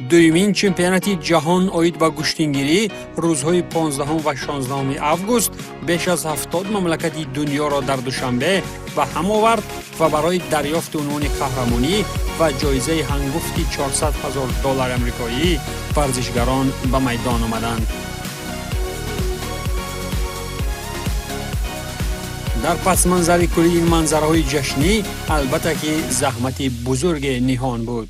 Дуюмин чемпионати ҷаҳон оид ба гӯштингирӣ рӯзҳои 15 ва 16 август беш аз 70 мамлакати дунёро дар Душанбе ба ҳам овард ва барои дарёфти унвони қаҳрамонӣ ва ҷоизаи ҳангуфти 400 ҳазор доллари амрикоӣ варзишгарон ба майдон омаданд. Дар пасманзари кулли ин манзараҳои ҷашнӣ, албатта, ки заҳмати бузурге ниҳон буд.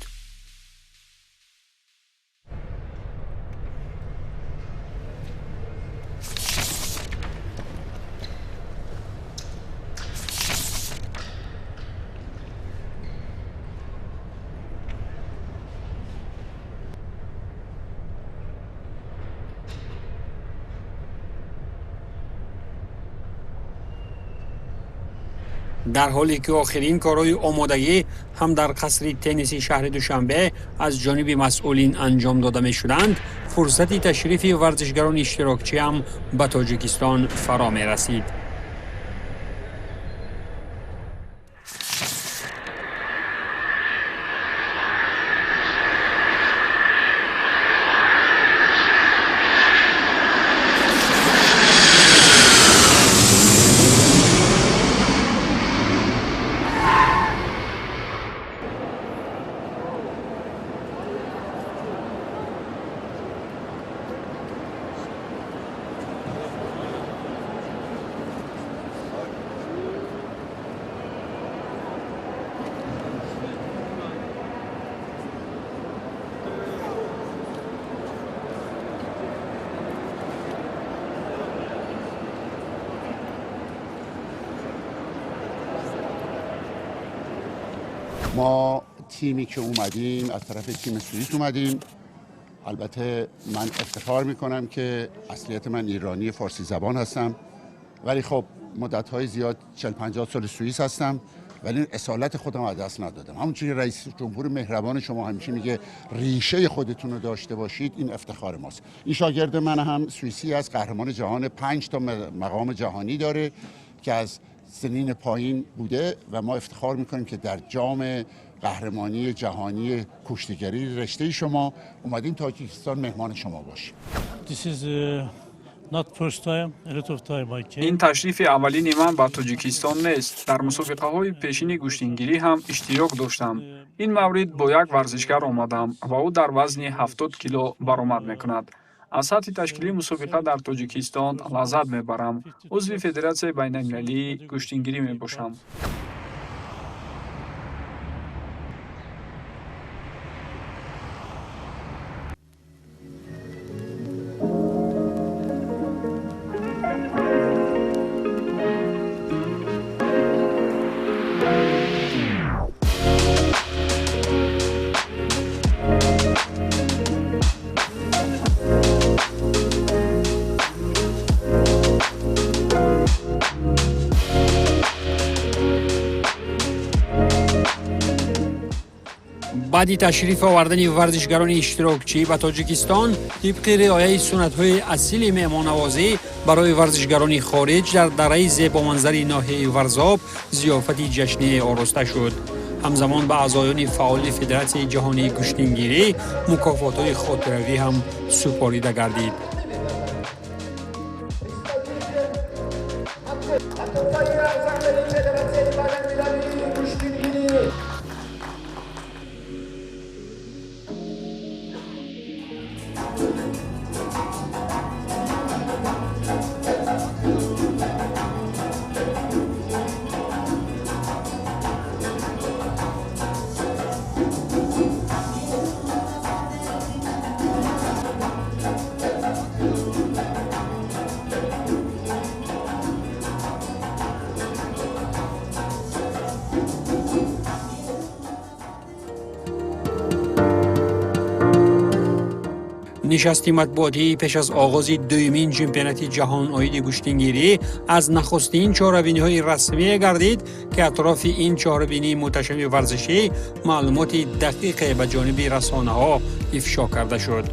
Дар ҳоле ки охирин корҳои омодагӣ ҳам дар қасри тенниси шаҳри Душанбе аз ҷониби масъулин анҷом дода мешуданд, фурсати ташрифи варзишгарони иштирокчиам ба Тоҷикистон фаро мерасид. ما تیمی که اومدیم، از طرف تیم سوئیس اومدیم. البته من افتخار میکنم که اصلیت من ایرانی فارسی زبان هستم، ولی خب مدت های زیاد، 40 50 سال سوئیس هستم، ولی اصالت خودم از دست ندادم. همونطوری رئیس جمهور مهربان شما همیشه میگه ریشه خودتون رو داشته باشید، این افتخار ماست. این شاگرد من هم سوئیسی از قهرمان جهان، 5 تا مقام جهانی داره که از سنین پایین بوده و ما افتخار میکنیم که در جام قهرمانی جهانی کشتیگری رشته شما اومدیم تاجیکستان مهمان شما باشیم. This is not first time, a lot of time I came. Ин ташрифи аввалини ман ба Тоҷикистон нест. Дар мусобиқаҳои пешини гӯштингирӣ ҳам иштирок доштам. Ин маврид бо як варзишгар омадам ва ӯ дар вазни 70 кило баромад мекунад. Аз сатҳи ташкилии мусобиқа дар Тоҷикистон лаззат мебарам. Узви Федератсияи байналмилалии гӯштингирӣ мебошам. Баъди ташриф овардани варзишгарони иштирокчӣ ба Тоҷикистон, тибқи риояи суннатҳои асили меҳмоннавозӣ, барои варзишгарони хориҷ дар дараи зебоманзари ноҳияи Варзоб зиёфати ҷашние ороста шуд. Ҳамзамон ба аъзоёни фаъоли Федератсияи ҷаҳонии гӯштингирӣ мукофотҳои хотиравӣ ҳам супорида гардид. Нишасти матбуотии пеш аз оғози дуюмин чемпионати ҷаҳон оиди гӯштингирӣ аз нахустин чорабиниҳои расмие гардид, ки атрофи ин чорабинии муҳташами варзишӣ маълумоти дақиқе ба ҷониби расонаҳо ифшо карда шуд.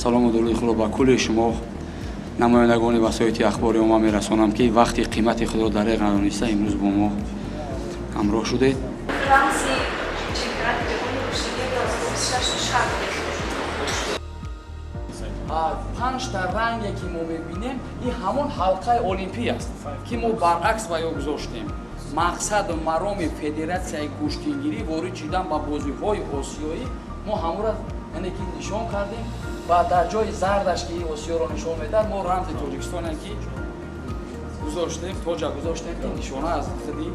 Салому дуруди худро ба кулли шумо, намояндагони васоити ахбори омма, мерасонам, ки вақти қимати худро дареғ надониста имрӯз бо мо ҳамроҳ шудед. Рамзи чемпионати ҷаҳони гӯштингирӣ 2026 шаҳр. Панҷта ранге ки мо мебинем, ин ҳамон ҳалқаи олимпӣ аст, ки мо баръакс ба ё гузоштем. Мақсаду мароми федератсияи гӯштингирӣ ворид шудан ба бозиҳои осиёӣ, мо ҳамонро, яъне ки, нишон кардем ва дар ҷои зардаш, ки осиёро нишон медиҳад, мо рамзи Тоҷикистоне ки гузоштем, тоҷа гузоштем, ки нишона аз худи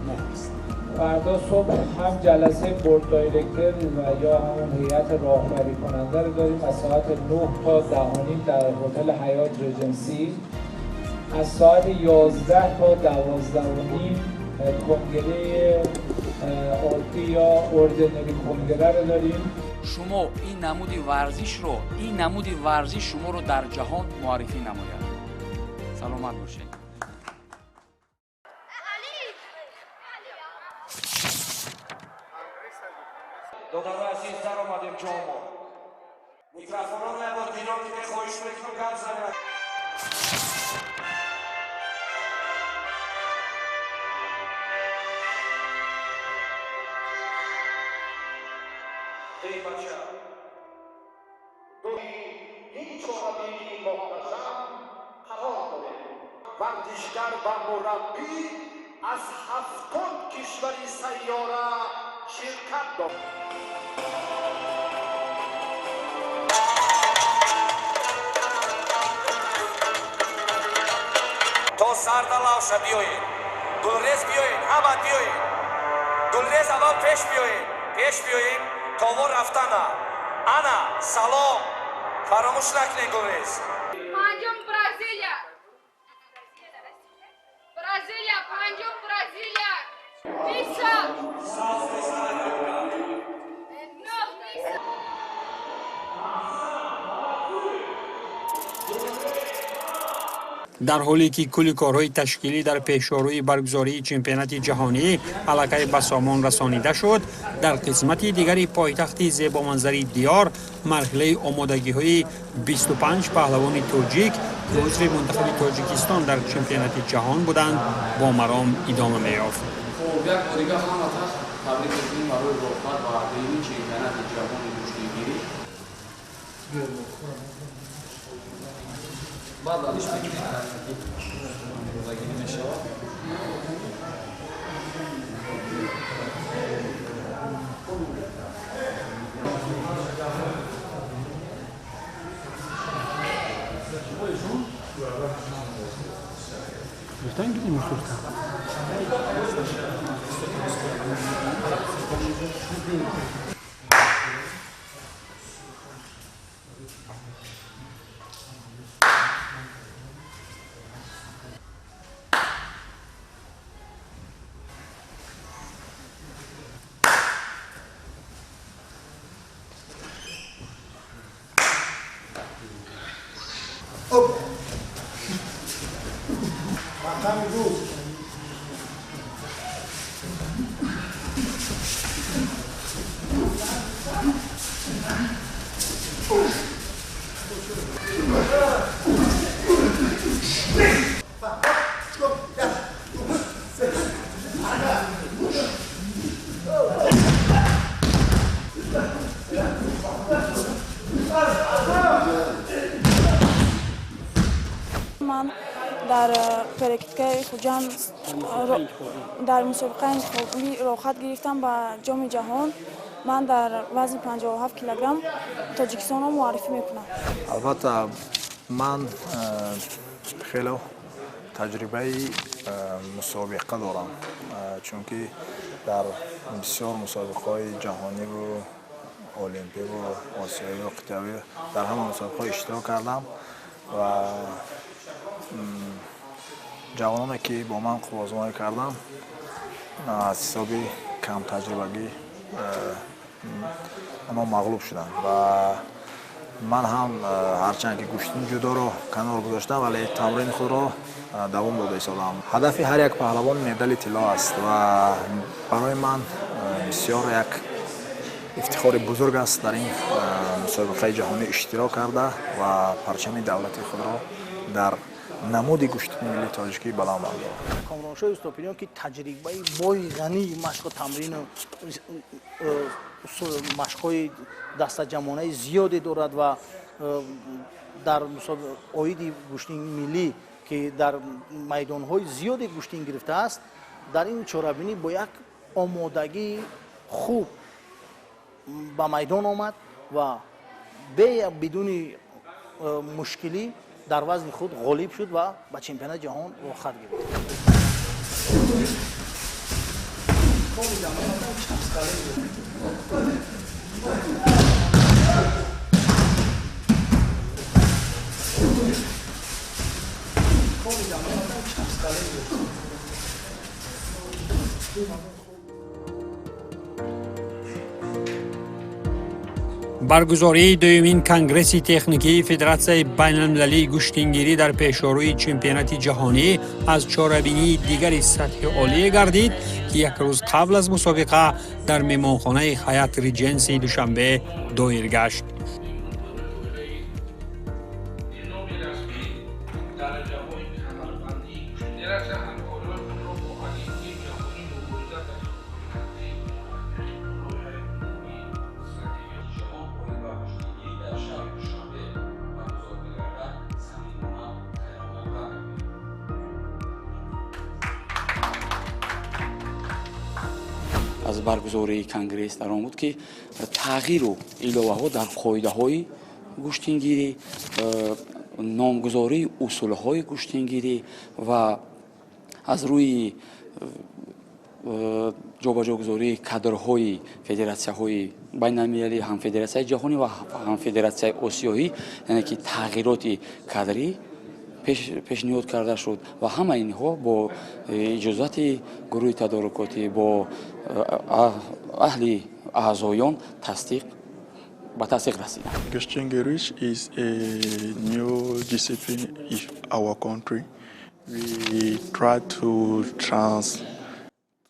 мо аст. فردا صبح هم جلسه board director و یا همون هیئت راهبری کننده رو داریم از ساعت 9 تا 10:30 در هتل حیات رجنسی. از ساعت 11 تا 12:30 کنگره عادی یا ordinary کنگره رو داریم. Шумо ин намуди варзишро, ин намуди варзиш шуморо дар ҷаҳон муаррифӣ намояд. Саломат бошед. Додарои азиз, даромадем ҷомо. Микрофонро набор дино ки хоҳиш мекунам, гап занад. Эй бача, ин чорабинии муҳташам қарор дорем. Варзишгар ва мураббӣ аз 70 кишвари сайёра ширкат дорад. То сардалавша биёед, Гулрез биёед, ҳама биёед. Гулрез, аввал пеш биёед, пеш биёед, тово рафтана. Ана, салом фаромӯш накунед, Гулрез. Панҷум Бразилия. Бразилия, панҷум Бразилия. Миср. Нӯҳ Миср. Дар ҳоле ки кулли корҳои ташкилӣ дар пешорӯи баргузории чемпионати ҷаҳонӣ аллакай ба сомон расонида шуд, дар қисмати дигари пойтахти зебоманзари диёр марҳилаи омодагиҳои 25 паҳлавони тоҷик, ки узви мунтахаби Тоҷикистон дар чемпионати ҷаҳон буданд, бо маром идома меёфт. Хуб, як бор дигар ҳамата табрик мекунем барои роҳбат ба дуюми чемпионати ҷаҳони гӯштингирӣ. Баъд варзиш мекунем, омодагирӣ мешавад. Ман дар перекидкаи Хуҷанд дар мусобиқаи интихобӣ роҳхат гирифтам ба Ҷоми ҷаҳон. Ман дар вазни 57 килограмм Тоҷикистонро муаррифӣ мекунам. Албатта, ман хеле таҷрибаи мусобиқа дорам, чунки дар бисёр мусобиқаҳои ҷаҳониву олимпиву осиёиву қитъавӣ, дар ҳама мусобиқаҳо иштирок кардам ва ҷавононе, ки бо ман қувваозмоӣ кардам, аз ҳисоби камтаҷрибагӣ онҳо мағлуб шуданд ва ман ҳам, ҳарчанд ки гӯштини ҷудоро канор гузоштам, вале тамрини худро давом дода истодам. Ҳадафи ҳар як паҳлавон медали тилло аст ва барои ман бисёр як ифтихори бузург аст дар ин мусобиқаи ҷаҳонӣ иштирок карда ва парчами давлати худро дар Намуди гӯштини миллии тоҷикӣ баланд бардорад. Комроншоҳи Устопириён, ки таҷрибаи бои ғании машқу тамрину машқҳои дастаҷамонаи зиёде дорад ва дар оиди гӯштини миллӣ, ки дар майдонҳои зиёде гӯштин гирифтааст, дар ин чорабинӣ бо як омодагии хуб ба майдон омад ва бидуни мушкилӣ дар вазни худ ғолиб шуд ва ба чемпионати ҷаҳон роҳхат гирифт. Баргузории дуюмин конгресси техникии Федератсияи байналмилалии гӯштингирӣ дар пешорӯи чемпионати ҷаҳонӣ аз чорабинии дигари сатҳи олие гардид, ки як рӯз қабл аз мусобиқа дар меҳмонхонаи Хаят Риҷенсии Душанбе доир гашт. Аз баргузории конгресс дар он буд, ки тағйиру иловаҳо дар қоидаҳои гӯштингирӣ, номгузории усулҳои гӯштингирӣ ва аз рӯи ҷобаҷогузории кадрҳои федератсияҳои байналмилалӣ, ҳам федератсияи ҷаҳонӣ ва ҳам федератсияи осиёӣ, яъне ки тағйироти кадрӣ пешниҳод карда шуд ва ҳама инҳо бо иҷозати гурӯҳи тадорукотӣ, бо аҳли аъзоён тасдиқ ба тасдиқ расиданд. Гӯштингирӣ is a new discipline in our country. We try to trans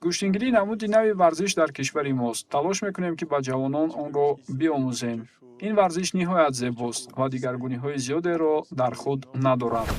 Гӯштингирӣ намуди нави варзиш дар кишвари мост. Талош мекунем, ки ба ҷавонон онро биомӯзем. Ин варзиш ниҳоят зебост ва дигаргуниҳои зиёдеро дар худ надорад.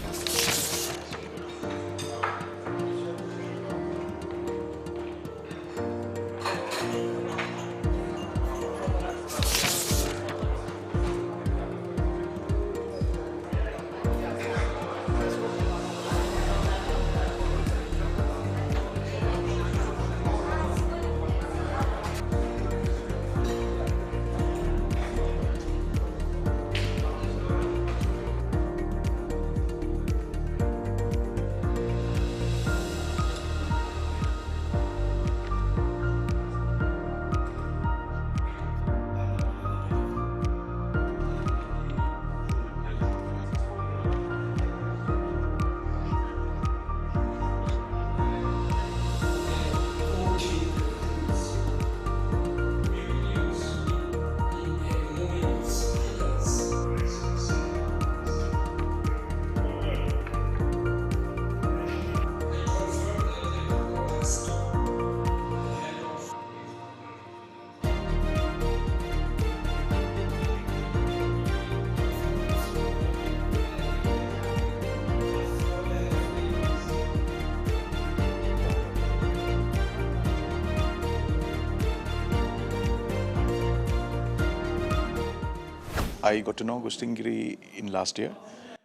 I got to know Gustingiri in last year.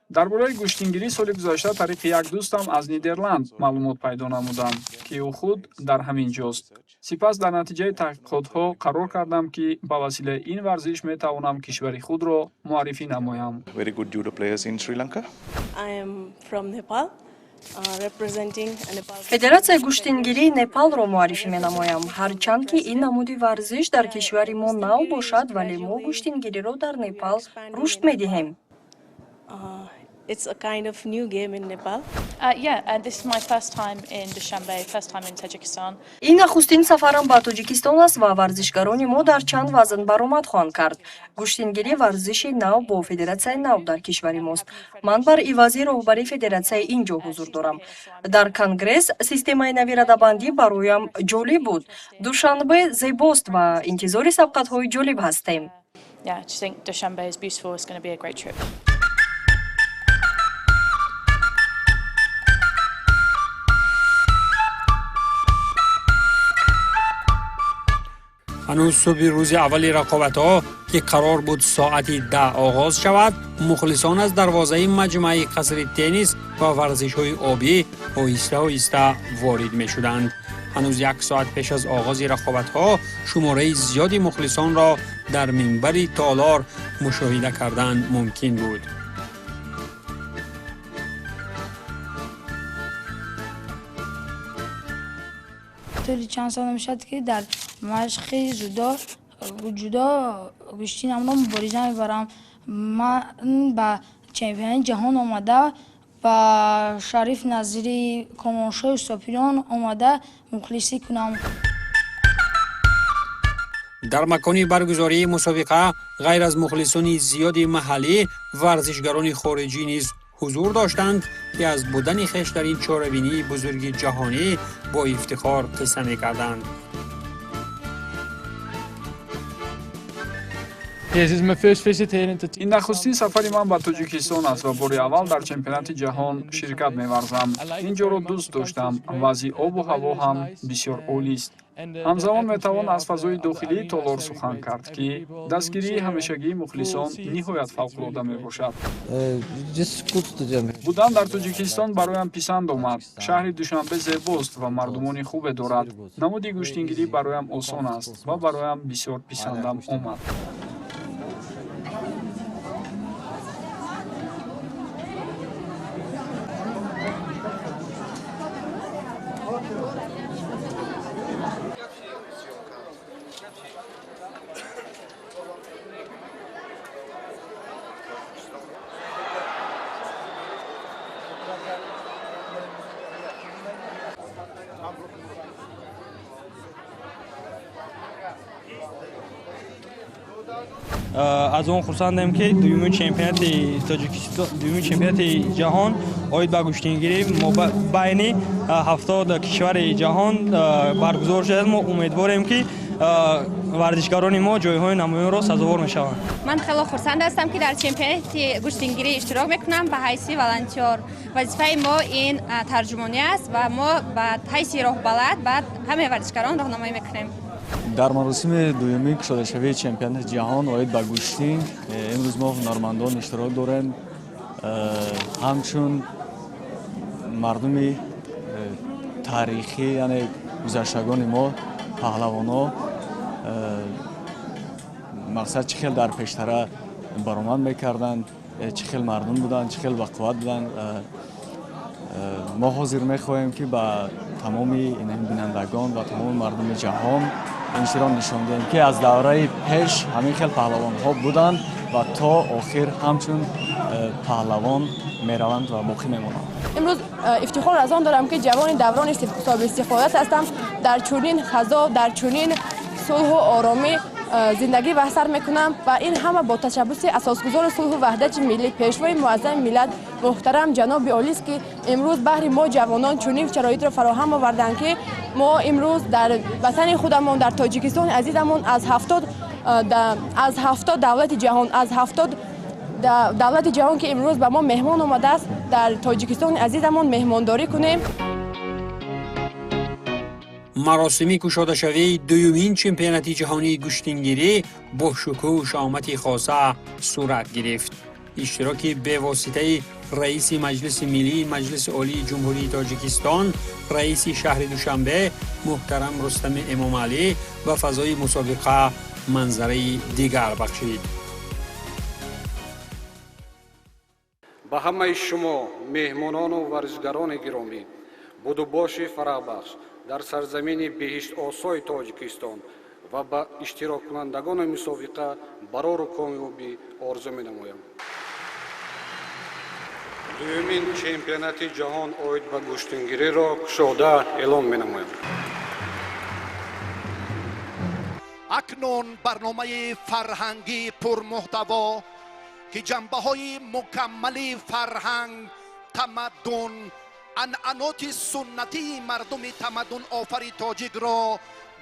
Дар бораи гӯштингирӣ соли гузашта тариқи як дӯстам аз Нидерланд маълумот пайдо намудам, ки ӯ худ дар ҳамин ҷост. Сипас дар натиҷаи таҳқиқотҳо қарор кардам, ки ба василаи ин варзиш метавонам кишвари худро муаррифӣ намоям. Very good judo players in Sri Lanka. I am from Nepal. Федератсияи гӯштингирии Непалро муаррифӣ менамоям. Ҳарчанд ки ин намуди варзиш дар кишвари мо нав бошад, вале мо гӯштингириро дар Непал рушд медиҳем. It's a kind of new game in Nepal. Yeah, this is my first time in Dushanbe, first time in Tajikistan. Ин нахустин сафарам ба Тоҷикистон аст ва варзишгарони мо дар чанд вазн баромад хоҳанд кард. Гӯштингирӣ варзиши нав бо федератсияи нав дар кишвари мост. Ман бар ивази роҳбари федератсияи ин ҷо ҳузур дорам. Дар конгресс системаи нави радабандӣ бароям ҷолиб буд. Душанбе зебост ва интизори сабқатҳои ҷолиб ҳастем. Yeah, I just think Dushanbe is beautiful. It's going to be a great trip. Ҳанӯз субҳи рӯзи аввали рақобатҳо, ки қарор буд соати 10 оғоз шавад, мухлисон аз дарвозаи маҷмӯаи қасри теннис ва варзишҳои обӣ оҳиста оҳиста ворид мешуданд. Ҳанӯз як соат пеш аз оғози рақобатҳо шумораи зиёди мухлисонро дар минбари толор мушоҳида кардан мумкин буд. Тӯли чанд сол мешавад, ки дар машқи ҷудо гӯштинамро мубориза мебарам. Ман ба чемпионати ҷаҳон омада, ба Шариф Назири, Комоншоҳи Сопирон омада мухлисӣ кунам. Дар макони баргузории мусобиқа ғайр аз мухлисони зиёди маҳаллӣ варзишгарони хориҷӣ низ ҳузур доштанд, ки аз будани хеш дар ин чорабинии бузурги ҷаҳонӣ бо ифтихор қисса мекарданд. Ин нахустин сафари ман ба Тоҷикистон аст ва бори аввал дар чемпионати ҷаҳон ширкат меварзам. Ин ҷоро дӯст доштам. Вазъи обу ҳаво ҳам бисёр олист. Ҳамзамон метавон аз фазои дохилии толор сухан кард, ки дастгирии ҳамешагии мухлисон ниҳоят фавқулода мебошад. Будан дар Тоҷикистон бароям писанд омад. Шаҳри Душанбе зебост ва мардумони хубе дорад. Намуди гӯштингирӣ бароям осон аст ва бароям бисёр писандам омад. Аз он хурсандем, ки дуюмин чемпионати Тоҷикистон, дуюмин чемпионати ҷаҳон оид ба гӯштингирӣ байни 70 кишвари ҷаҳон баргузор шудааст. Мо умедворем, ки варзишгарони мо ҷойҳои намоёнро сазовор мешаванд. Ман хеле хурсанд ҳастам, ки дар чемпионати гӯштингирӣ иштирок мекунам ба ҳайси волонтёр. Вазифаи мо ин тарҷумонӣ аст ва мо ба ҳайси роҳбалад ба ҳамаи варзишгарон роҳнамоӣ мекунем. Дар маросими дуюмии кушодашавии чемпионати ҷаҳон оид ба гӯштин имрӯз мо ҳунармандон иштирок дорем. Ҳамчун мардуми таърихӣ, яъне гузаштагони мо, паҳлавонҳо, мақсад чӣ хел дар пештара баромад мекарданд, чӣ хел мардум буданд, чӣ хел бақувват буданд. Мо ҳозир мехоҳем, ки ба тамоми бинандагон ва тамоми мардуми ҷаҳон ин чиро нишон диҳем, ки аз давраи пеш ҳамин хел паҳлавонҳо буданд ва то охир ҳамчун паҳлавон мераванд ва боқӣ мемонанд. Имрӯз ифтихор аз он дорам, ки ҷавони даврони соҳибистиқлолият ҳастам, дар чунин фазо, дар чунин сулҳу оромӣ зиндагӣ ба сар мекунам ва ин ҳама бо ташаббуси асосгузори сулҳу ваҳдати миллӣ, пешвои муаззами миллат, муҳтарам ҷаноби олист, ки имрӯз баҳри мо ҷавонон чунин шароитро фароҳам оварданд, ки мо имрӯз дар ватани худамон, дар Тоҷикистони азизамон, аз 70 давлати ҷаҳон, аз 70 давлати ҷаҳон, ки имрӯз ба мо меҳмон омадааст, дар Тоҷикистони азизамон меҳмондорӣ кунем. Маросими кушодашавии дуюмин чемпионати ҷаҳонии гӯштингирӣ бо шукӯҳу шаҳомати хоса сурат гирифт. Иштироки бевоситаи раиси Маҷлиси Миллии Маҷлиси Олии Ҷумҳурии Тоҷикистон, раиси шаҳри Душанбе муҳтарам Рустами Эмомалӣ ба фазои мусобиқа манзараи дигар бахшид. Ба ҳамаи шумо меҳмонону варзишгарони гиромӣ будубоши фараҳбахш дар сарзамини беҳиштосои Тоҷикистон ва ба иштироккунандагони мусобиқа барору комёбӣ орзу менамоям. Дуюмин чемпионати ҷаҳон оид ба гӯштингириро кушода эълон менамоям. Акнун барномаи фарҳангии пурмуҳтаво, ки ҷанбаҳои мукаммали фарҳанг, тамаддун, анъаноти суннатии мардуми тамаддунофари тоҷикро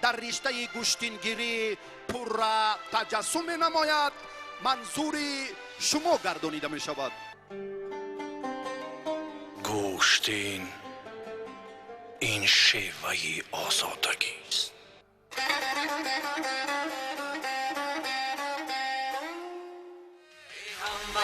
дар риштаи гӯштингирӣ пурра таҷассум менамояд, манзури шумо гардонида мешавад. Гӯштин ин шеваи озодагист.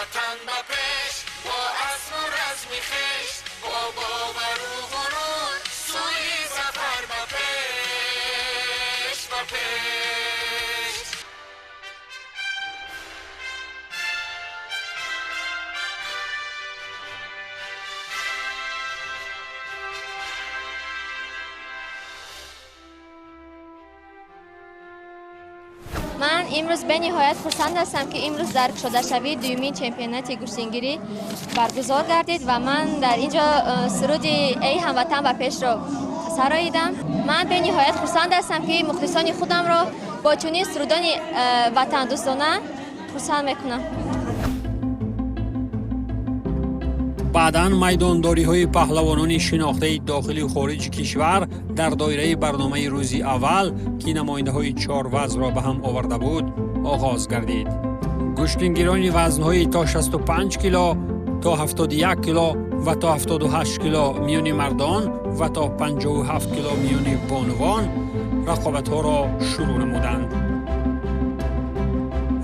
ҳамватан ба пеш, бо азму разми хеш, бо бовару ғурур, сӯи зафар ба пеш, ба пеш. Ман имрӯз бениҳоят хурсанд ҳастам, ки имрӯз дар кушодашавии дуюмин чемпионати гӯштингирӣ баргузор гардид ва ман дар ин ҷо суруди «Эй ҳамватан ба пешро» сароидам. Ман бениҳоят хурсанд ҳастам, ки мухлисони худамро бо чунин сурудони ватандӯстона хурсанд мекунам. Баъдан майдондориҳои паҳлавонони шинохтаи дохилию хориҷи кишвар дар доираи барномаи рӯзи аввал, ки намояндаҳои чор вазнро ба ҳам оварда буд, оғоз гардид. Гӯштингирони вазнҳои то 65 кило, то 71 кило ва то 78 кило миёни мардон ва то 57 кило миёни бонувон рақобатҳоро шурӯъ намуданд.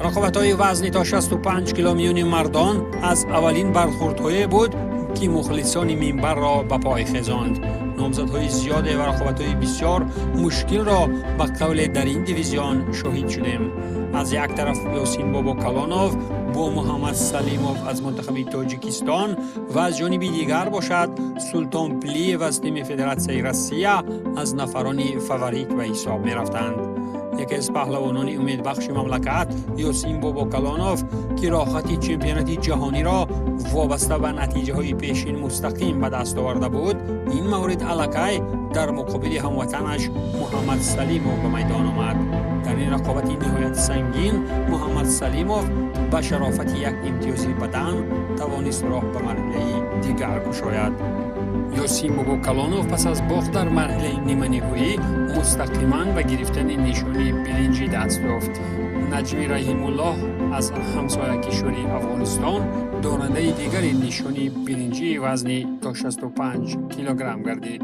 Рақобатҳои вазни то 65 кило миёни мардон аз аввалин бархӯрдҳое буд, ки мухлисони минбарро ба пой хезонд. Номзадҳои зиёде ва рақобатҳои бисёр мушкилро ба қавле дар ин дивизион шоҳид шудем. Аз як тараф Ёсин Бобокалонов бо Муҳаммад Салимов аз мунтахаби Тоҷикистон ва аз ҷониби дигар бошад Султон Плиев аз тими Федератсияи Россия аз нафарони фаворит ба ҳисоб мерафтанд. Яке аз паҳлавонони умедбахши мамлакат, Ёсин Бобокалонов, ки роҳати чемпионати ҷаҳониро вобаста ба натиҷаҳои пешин мустақим ба даст оварда буд, ин маврид аллакай дар муқобили ҳамватанаш Муҳаммад Салимов ба майдон омад. Дар ин рақобати ниҳоят сангин Муҳаммад Салимов ба шарофати як имтиёзи бадан тавонист роҳ ба марҳилаи дигар кушояд. Ёсин Бобокалонов пас аз бохт дар марҳилаи ниманиҳоӣ мустақиман ба гирифтани нишони биринҷӣ даст ёфт. Наҷми Раҳимуллоҳ аз ҳамсоя кишвари Афғонистон дорандаи дигари нишони биринҷии вазни то 65 килограмм гардид.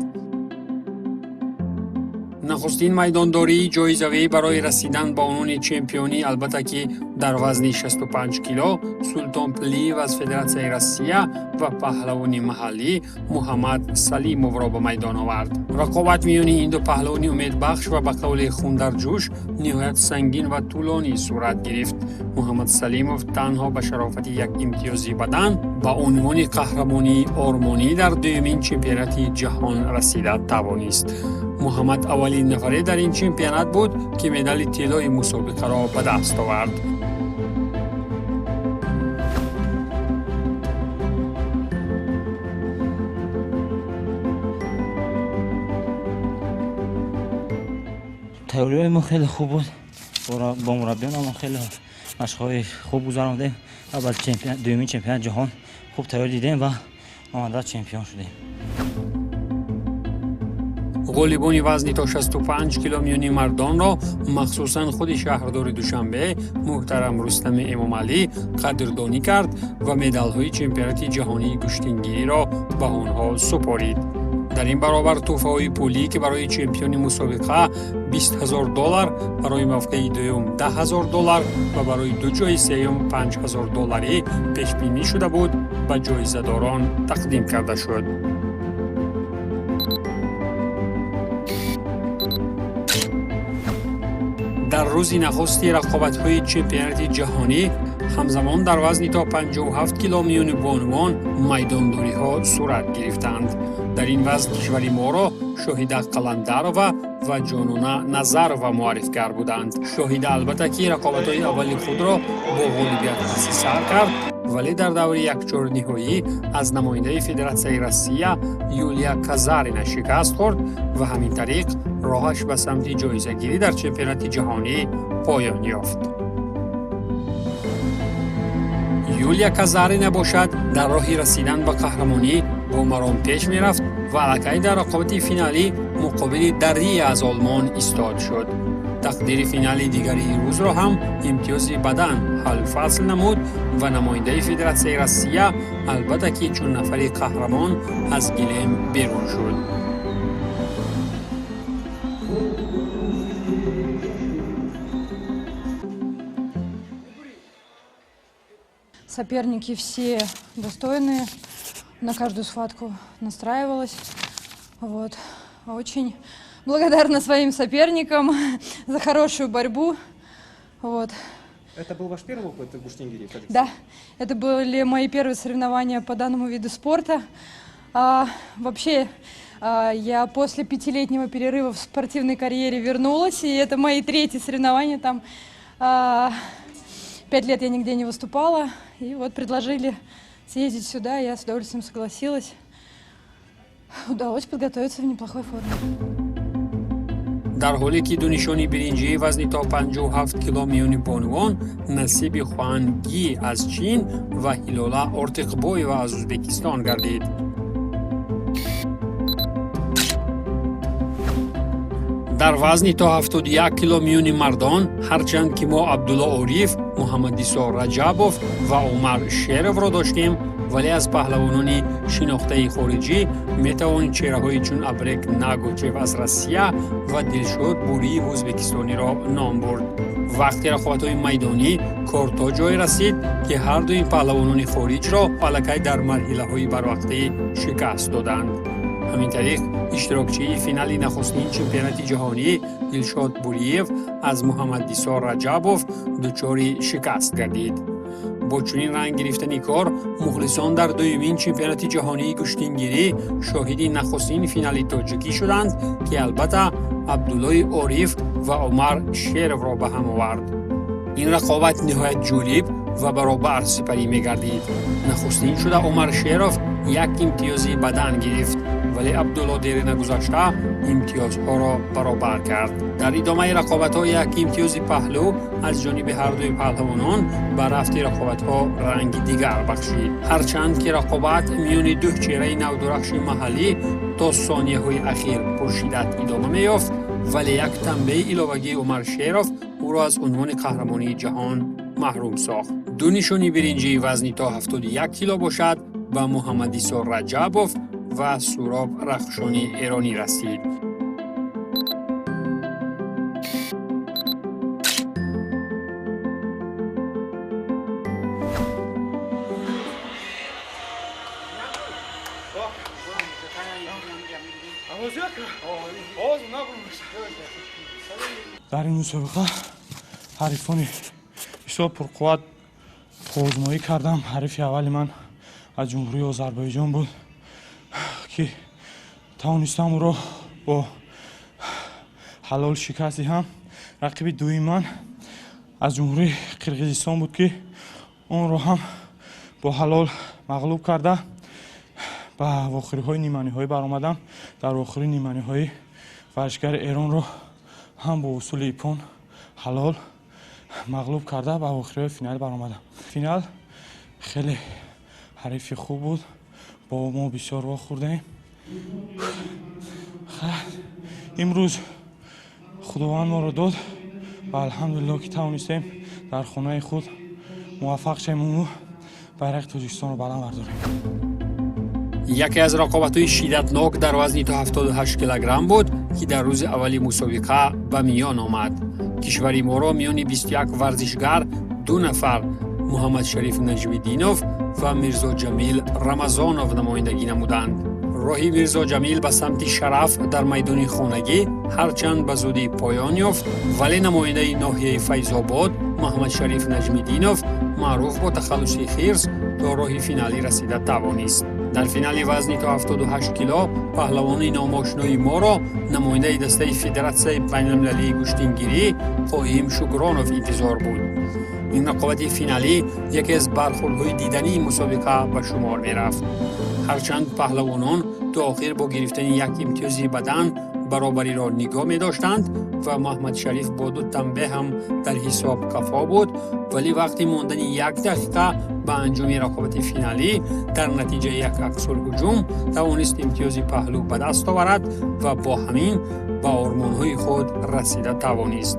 Нахустин майдондории ҷоизавӣ барои расидан ба унвони чемпионӣ, албатта ки дар вазни 65 кило, Султон Плиев аз Федератсияи Россия ва паҳлавони маҳаллӣ Муҳаммад Салимовро ба майдон овард. Рақобат миёни ин ду паҳлавони умедбахш ва ба қавли хундарҷӯш ниҳоят сангин ва тӯлонӣ сурат гирифт. Муҳаммад Салимов танҳо ба шарофати як имтиёзи бадан ба унвони қаҳрамонии ормонӣ дар дуюмин чемпионати ҷаҳон расида тавонист. Муҳаммад аввалин нафаре дар ин чемпионат буд, ки медали тиллои мусобиқаро ба даст овард. Тайёриҳои мо хеле хуб буд, бо мураббиёнамон хеле машқҳои хуб гузарондем ва ба дуюмин чемпионати ҷаҳон хуб тайёр дидем ва омада чемпион шудем. Ғолибони вазни то 65 кило миёни мардонро махсусан худи шаҳрдори Душанбе муҳтарам Рустами Эмомалӣ қадрдонӣ кард ва медалҳои чемпионати ҷаҳонии гӯштингириро ба онҳо супорид. Дар ин баробар тӯҳфаҳои пулӣ, ки барои чемпиони мусобиқа 20 0 доллар, барои мавқеи дуюм 10 0 доллар ва барои ду ҷои сеюм 5 0 долларӣ пешбинӣ шуда буд, ба ҷоизадорон тақдим карда шуд. Дар рӯзи нахусти рақобатҳои чемпионати ҷаҳонӣ ҳамзамон дар вазни то 57 кило миёни бонувон майдондориҳо сурат гирифтанд. Дар ин вазн кишвари моро Шоҳида Қаландарова ва Ҷонона Назарова муаррифгар буданд. Шоҳида албатта ки рақобатҳои аввали худро бо ғолибият паси сар кард, вале дар даври якчорниҳоӣ аз намояндаи Федератсияи Россия Юлия Казарина шикаст хӯрд ва ҳамин тариқ роҳаш ба самти ҷоизагирӣ дар чемпионати ҷаҳонӣ поён ёфт. Юлия Казарина бошад дар роҳи расидан ба қаҳрамонӣ бо маром пеш мерафт ва аллакай дар рақобати финалӣ муқобили Дария аз Олмон истод шуд. Тақдири финали дигари рӯзро ҳам имтиёзи бадан ҳалфасл намуд ва намояндаи Федератсияи Россия албатта ки чун нафари қаҳрамон аз гилем берун шуд. Соперники все достойные. На каждую схватку настраивалась. Вот. Очень благодарна своим соперникам за хорошую борьбу. Вот. Это был ваш первый опыт в гуштингири? Да, это были мои первые соревнования по данному виду спорта. Вообще, я после 5-летнего перерыва в спортивной карьере вернулась, и это мои третьи соревнования. Там 5 лет я нигде не выступала, и вот предложили съездить сюда, я с удовольствием согласилась. Удалось подготовиться в неплохой форме. Дар ҳоле ки ду нишони биринҷии вазни то 57 кило миёни бонувон насиби Хуан Ги аз Чин ва Ҳилола Ортиқбоева аз Ӯзбекистон гардид. Дар вазни то 71 кило миёни мардон, ҳарчанд ки мо Абдулло Ориф, Муҳаммадисо Раҷабов ва Умар Шеровро доштем, вале аз паҳлавонони шинохтаи хориҷӣ метавон чеҳраҳои чун Абрек Нагочев аз Россия ва Дилшод Буриев ӯзбекистониро ном бурд. Вақти рақобатҳои майдонӣ кор то ҷое расид, ки ҳар дуи паҳлавонони хориҷро аллакай дар марҳилаҳои барвақтӣ шикаст доданд. Ҳамин тариқ, иштирокчии финали нахустин чемпионати ҷаҳонӣ Дилшод Буриев аз Муҳаммадисо Раҷабов дучори шикаст гардид. Бо чунин ранг гирифтани кор, мухлисон дар дуюмин чемпионати ҷаҳонии гӯштингирӣ шоҳиди нахустин финали тоҷикӣ шуданд, ки албатта Абдуллои Ориф ва Умар Шеровро ба ҳам овард. Ин рақобат ниҳоят ҷолиб ва баробар сипарӣ мегардид. Нахустин шуда Умар Шеров як имтиёзи бадан гирифт, вале Абдулло дери нагузашта имтиёзҳоро баробар кард. Дар идомаи рақобатҳо як имтиёзи паҳлӯ аз ҷониби ҳардуи паҳлавонон ба рафти рақобатҳо ранги дигар бахшид. Ҳарчанд ки рақобат миёни ду чеҳраи навдурахши маҳаллӣ то сонияҳои ахир пуршиддат идома меёфт, вале як танбеҳи иловагии Умар Шеров ӯро аз унвони қаҳрамонии ҷаҳон маҳрум сохт. Ду нишони биринҷии вазни то 71 кило бошад ба Муҳаммадисо Раҷабов ва Суроб Рахшони эронӣ расид. Дар ин мусобиқа ҳарифони бисёр пурқувват озмоӣ кардам. Ҳарифи аввали ман аз Ҷумҳурии Озарбойҷон буд, ки тавонистам ӯро бо ҳалол шикаст диҳам. Рақиби дуюми ман аз Ҷумҳурии Қирғизистон буд, ки онро ҳам бо ҳалол мағлуб карда ба вохӯриҳои ниманиҳоӣ баромадам. Дар вохӯрии ниманиҳоӣ варзишгари Эронро ҳам бо усули ипон ҳалол мағлуб карда ба вохӯриҳои финал баромадам. Финал хеле ҳарифи хуб буд, бо мо бисёр вохӯрдем. Имрӯз Худованд моро дод ва алҳамдулилло, ки тавонистем дар хонаи худ муваффақ шавем, байрақи Тоҷикистонро баланд бардорем. Яке аз рақобатҳои шиддатнок дар вазни то 78 килограмм буд, ки дар рӯзи аввали мусобиқа ба миён омад. Кишвари моро миёни 21 варзишгар ду нафар, Муҳаммадшариф Наҷмиддинов ва Мирзоҷамил Рамазонов, намояндагӣ намуданд. Роҳи Мирзоҷамил ба самти шараф дар майдони хонагӣ ҳарчанд ба зудӣ поён ёфт, вале намояндаи ноҳияи Файзобод Муҳаммадшариф Наҷмиддинов, маъруф бо тахаллуси Хирс, то роҳи финалӣ расида тавонист. Дар финали вазни то 78 кило паҳлавони номошинои моро намояндаи дастаи Федератсияи байналмилалии гӯштингирӣ Қоим Шукронов интизор буд. Ин рақобати финалӣ яке аз бархӯрдҳои дидании мусобиқа ба шумор мерафт. Ҳарчанд паҳлавонон то охир бо гирифтани як имтиёзи бадан баробариро нигоҳ медоштанд ва Муҳаммадшариф бо ду танбеҳ ҳам дар ҳисоб кафо буд, вале вақти мондани як дақиқа ба анҷоми рақобати финалӣ дар натиҷаи як аксулҳуҷум тавонист имтиёзи паҳлӯ ба даст оварад ва бо ҳамин ба ормонҳои худ расида тавонист.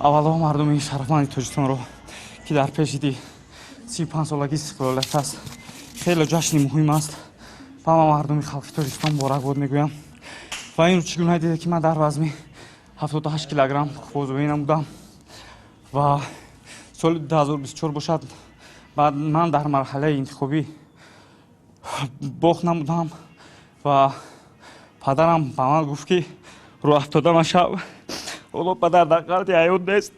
Аввало мардуми шарафманди Тоҷикистонро, ки дар пеши 35-солагии истиқлолият аст, хеле ҷашни муҳим аст, ба ҳама мардуми халқи Тоҷикистон муборакбод мегӯям. Ва ин чӣ гуна дида, ки ман дар вазми 78 килограмм бозувӣ намудам ва соли 2024 бошад, баъд ман дар марҳалаи интихобӣ бохт намудам ва падарам ба ман гуфт, ки рӯҳафтода машав. Ҳоло падар дар қайди ҳаёт нест,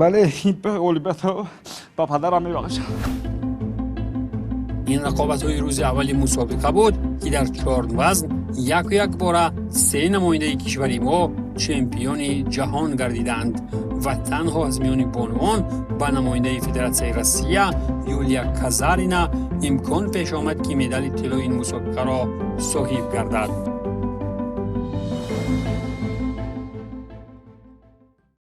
бале, ин ғолибиятро ба падарам мебахшам. Ин рақобатҳои рӯзи аввали мусобиқа буд, ки дар чор вазн яку якбора се намояндаи кишвари мо чемпиони ҷаҳон гардиданд ва танҳо аз миёни бонувон ба намояндаи Федератсияи Россия Юлия Казарина имкон пеш омад, ки медали тиллои ин мусобиқаро соҳиб гардад.